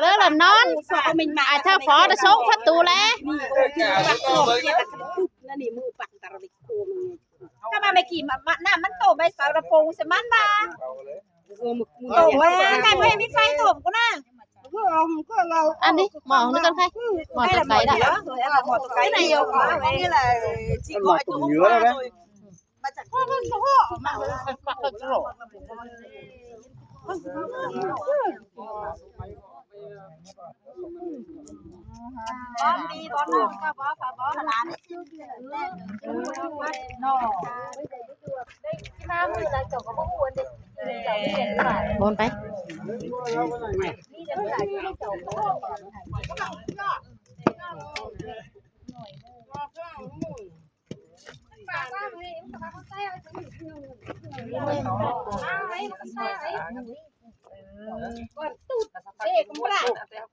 ເລີຍລະນອນ ອາດຈະພໍໄດ້ສົ່ງປະຕູແລ. ຖ້າມາແມ່ກີ້ມາ ມາ ນ້ຳມັນຕົ້ມໄປໃສ່ລະໂປງໃສ່ມັນວ່າ ຕົ້ມແລ້ວ ແມ່ບໍ່ເຫັນມີໄຟຕົ້ມກູນະ. ອັນນີ້ໝໍ້ນີ້ກໍໄດ້ ໝໍ້ຕະໄຄລະ ໝໍ້ຕະໄຄ ໂອນໄປ.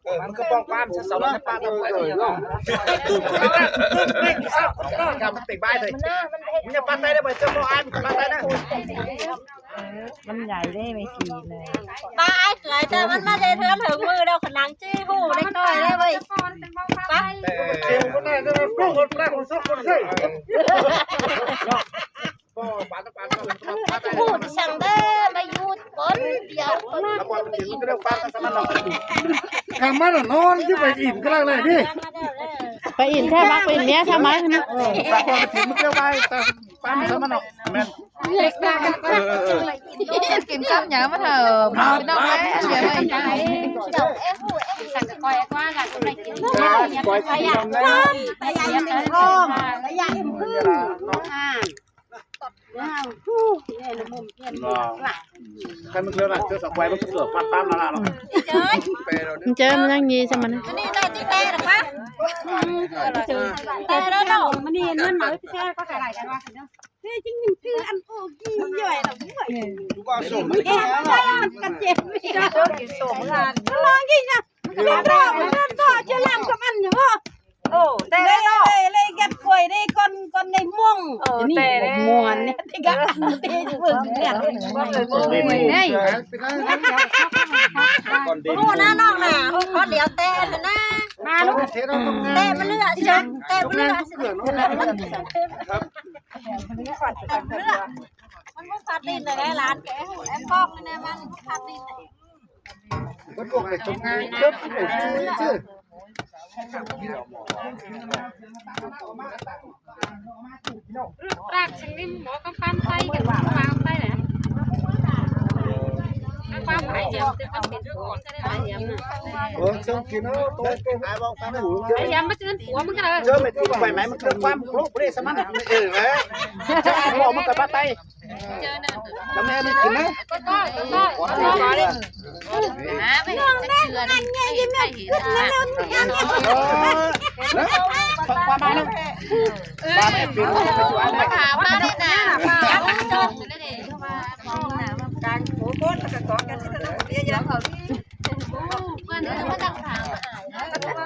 ເອີ ມັນກໍປ້ອງປາມຊະ ເສົາລະປາດ ເອີ ເອີ ເນາະ ກຳຕິກບາຍເລີຍ ມັນຈະປາດໄຕໄດ້ບໍ່ ເຈົ້າບໍ່ອາຍ ມັນຈະປາດໄຕນະ. ມັນໃຫຍ່ເດ້ແມ່ກີ້ນະ ຕາຍເກີຍ ແຕ່ມັນມາເຮັດເຮືອນເຖິງມືແລ້ວ ຂະໜັງຈີ້ຮູ້ໄດ້ກ່ອຍໄດ້ເວີຍ ໄປ ຮູ້ສັງເດີ ມາຢູ່ຄົນດຽວ ກຳມານອນ ຈະໄປອິນກະລັງເລີຍນີ້ ໄປອິນແທ້ ມັກໄປອິນເມຍຊະ ມາ ເອີ ປາກກະຖິນມັນເຈົ້າໄປ ຕາມຊະມັນເນາະ ແມ່ນ ເອີ ເອີ ເອີ ກິນກັບຫຍັງມັນເຖົ້າ ພີ່ນ້ອງເອີຍ ເສຍໄວ້ ເຈົ້າເອງຮູ້ເອງ ສັກກະກອຍກວ່າກັນ ໄປກິນ ໄປກິນນຳແດ່ ໄປກິນນຳແດ່ ໄປຢາກເອັມເພິ່ງ ອ່າ ວ້າວ ຮູ້ ແມ່ນມຸມ ເພິ່ນ ຄັນມັນເທື່ອນະ ເທື່ອສະໄກມັນເກືອບວັດຕາມລະລະເນາະ ເຈີ ເຈີມັນຍັງມີຊະມັນ ອັນນີ້ໄດ້ຕິແຕ່ລະຄະ ອືມ ແຕ່ລະເນາະ ມັນນີ້ເງິນມາແຕ່ກໍໄດ້ກັນວ່າ ເຮີຍ ຈິງ ຄືອັນໂອກີຍ່ອຍລະ ບໍ່ສົມ ເອີ ມັນກະເຈັບ ສົມລານ ລອງກິນນະ ເປັນດອກ ເປັນດອກ ຈະລຳກັບອັນນີ້ບໍ່ ໂອ້ ແຕ່ລະດອກ ເລີຍ ເລີຍກັດຂ້ອຍໄດ້ກ່ອນ ກ່ອນໄດ້ມົງ ເອີ ນີ້ ແຕ່ລະ ມ່ວນນີ້ ທີ່ກະເຕະເບິ່ງນີ້ ເຮີຍ ໂອ້ນະນ້ອງນະ ໂອ້ ຂໍຫຼຽວແຕ່ຫັ້ນນະ ມາລູກ ແຕ່ມັນເລືອດ ແຕ່ມັນເລືອດ ມັນບໍ່ພັດດິນໄດ້ຫຼານແກ ແອບກ້ອງແນ່ ມັນບໍ່ພັດດິນ ເພິ່ນບອກໃຫ້ຕົກງານເດີ ເອີ ປາກຊິງນີ້ໝໍກຳປັ່ນໄປກັນ ວາງໄປແຫຼະ ຄວາມໝາຍດຽວ ແຕ່ຄວາມເປັນ ເອີ ເຊີງກິນເອົາໂຕ ໄອ້ຢາມມາເຊີນຜົວມຶງກັນເດີ ເຈີແມ່ນໄປໄໝ ມັນເກີດຄວາມໂລບເລສະມັນ ເອີ ເອີ ມັນກະບາດໄຕ ແລ້ວແມ່ໄດ້ກິນນະ ນ້ອງແມ່ນອັນໃຫຍ່ ຍິ້ມໃຫ້ເຫັນ ເອີ ເນາະ ປະມານນັ້ນ ເອີ ປາແມ່ປິນ ປາມາເດ້ນະ ປາ ການໂຫ ໂພດ ແລ້ວກະກອງກັນ ເພື່ອນເພິ່ນມາຕັ້ງຖາມ ປະທານ ເ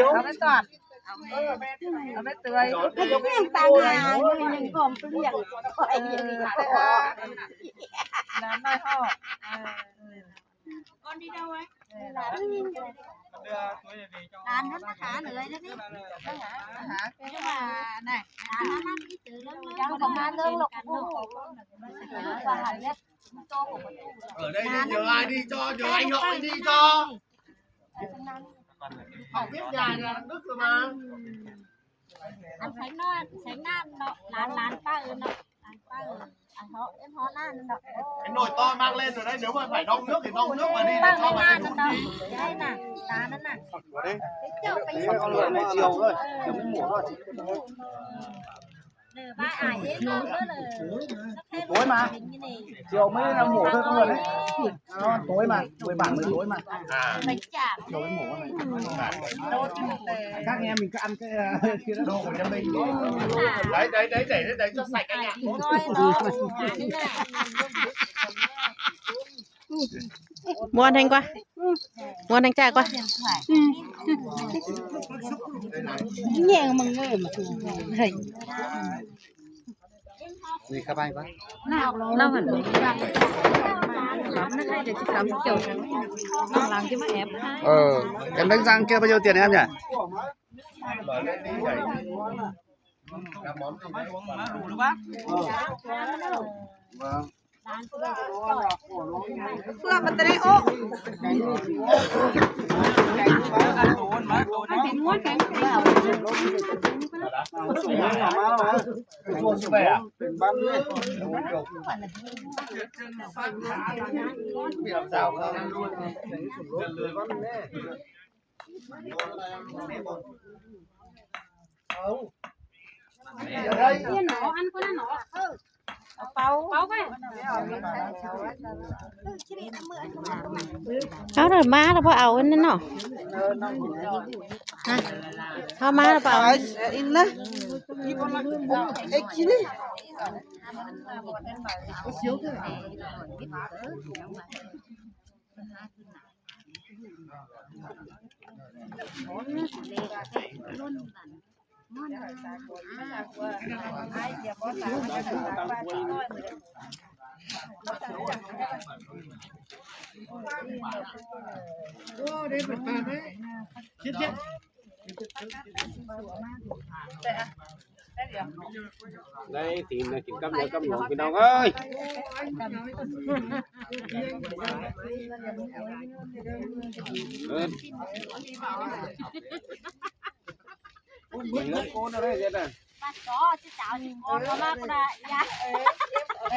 ອົາໄປຕອດ ເອົາໄປເຕືອຍ ຍັງຫອມເປື່ອຍ ຫຼານມັນມາຫາເລີຍເດນີ້ ມາຫາ ມາຫາ ມາຫາ ມາຫາ ເລີຍ ເອີ ໄດ້ດີ ເຈີ ໄດ້ດີ ຈໍ ເຈີ ໄດ້ເນາະ ໄດ້ດີ ຈໍ. ເອົາເວັດຍານະ ນຶກຂຶ້ນມາ ອັນແຂງນອນ ແຂງນານເນາະ ຫຼານ ຫຼານປ້າເອີນເນາະ ຫຼານປ້າເອີນ ອັນເທາະ ເອີ້ນເທາະນານເນາະ ໄອ້ໜ້ອຍຕໍ່ມັກເຫຼັ້ນໄດ້ ດຽວວ່າໃຜນ້ອງນຶກ ໃຫ້ນ້ອງນຶກ ອັນນີ້ເຂົ້າມາໃນລຸ້ນນີ້ ໄດ້ນະ ຕານັ້ນນະ ເຈົ້າໄປ ໂຕຍມາ ສຽວໄມ່ນຳໝູເທື່ອເພື່ອນເນາະ ໂຕຍມາ ໂຕຍບາດມືໂຕຍມາ ໄປຈັບ ສຽວໄປໝູ ຄັກແຮງມີກະອັນກະ ໂຕມັນຈະໄປ ໄດ້ ໄດ້ ໄດ້ ໄດ້ ໄດ້ ຈະໃສ່ກັນເນຍ ມ່ວນແຮງກວ່າ ມ່ວນແຮງຈ້າກວ່າ ແຍ່ງມັນເລີຍ ນີ້ເຂົ້າໄປກ່ອນ ລາວຫັ້ນ ເອີ ກຳລັງສັ່ງແກ້ວປະໂຫຍດຕຽນແອມຍາ ເພື່ອມັນຈະໄດ້ໂອ້ ເປັນບ້ານເລີຍ ເປັນສາວເຂົາ ເອົາ ເອົາອັນຄົນນັ້ນເນາະ ເອີ ເອົາເປົາ ເປົາໄປ ເອົາເດີ ມາແລ້ວບໍ່ເອົາອັນນັ້ນເນາະ ເອົາມາແລ້ວບໍ່ເອົາ ເອັກຊິນີ້ ໂອ້ ໄດ້ເປີດປາກເດ້ ເຈັບໆ. ໄດ້ຕີນນະ ກິນກຳດຽວກຳດຽວ ພີ່ນ້ອງເອີຍ ເອີ ໂກນເອົາເລີຍເຮັດນະ ມາກໍຊິຈາວຊິໂກນເອົາມາກໍໄດ້ ຢ່າ ຊື່ແຕ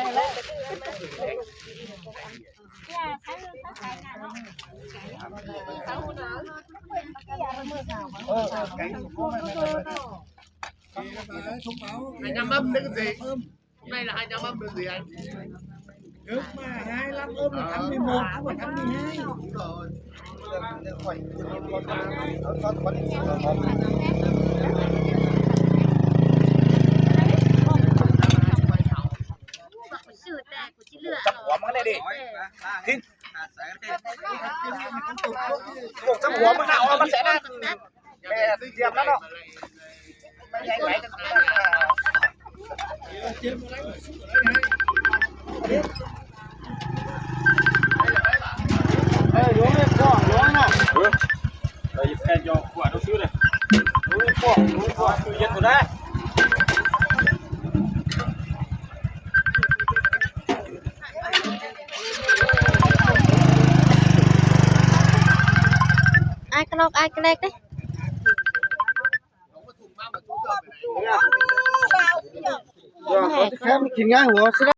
່ ອ້າຍກະລອກ ອ້າຍກະແລກເດ້.